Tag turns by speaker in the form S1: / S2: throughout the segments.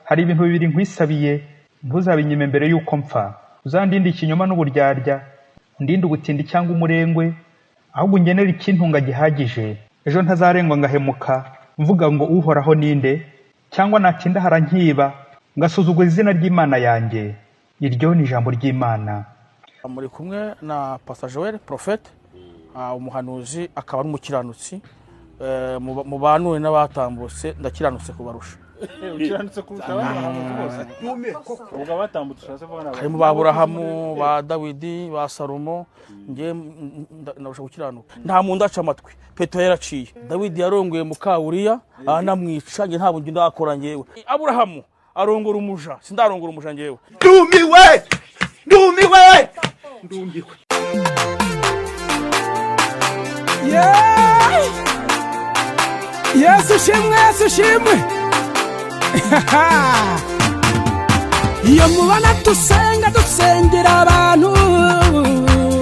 S1: Hari ibintu bibiri nkwisabiye, ntuzabinyime mbere y'uko mpfa. Uzandinde ikinyoma n'uburyarya, undinde ubutindi cyangwa umurengwe, ahubwo ungenere ikintunga gihagije, ejo ntazarengwa ngahemuka, mvuga ngo Uhoraho ninde, cyangwa natinda harankiba, ngasuzugura izina ry'Imana yanjye. Iryo ni ijambo ry'Imana.
S2: Muri kumwe na Pastor Joel Prophète, umuhanuzi akaba ari umukiranutsi. Mubanuwe n'abatambutse, ndakiranutse kubarusha.
S3: Ukiranutse kurusha abandi bahanuzi bose? Ubwo abatambutse ushatse kuvuga ni
S2: Harimo ba Aburahamu, ba Dawidi, ba Salomo. Njye ndarusha gukiranuka, nta muntu aca amatwi. Petero yaraciye, Dawidi yarongoye muka Uriya aranamwica, njye ntabwo ndakora. Njyewe Aburahamu arongora umuja, sindarongora umuja njyewe.
S4: Ndumiwe, ndumiwe, ndumiwe.
S5: Yeah! Yesu ushimwe, Yesu ushimwe. Iyo mubona dusenga, dusengera abantu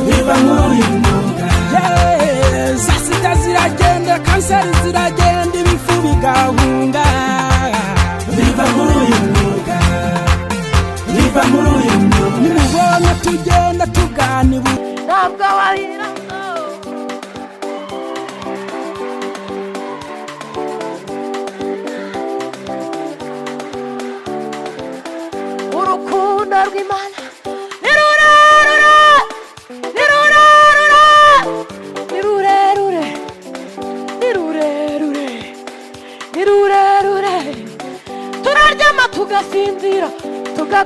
S5: biva muri uyu mwuga. Yeah! Za sida ziragenda, kanseri ziragenda, ibifu bigahunga. Biva muri uyu mwuga, biva muri uyu mwuga. Nimubona tugenda tugana ibu
S6: Ntabwo wahira. Urukundo rw'Imana ni rurerure, ni rurerure, ni rurerure, ni rurerure, ni rurerure. Turaryama tugasinzira, tugakora.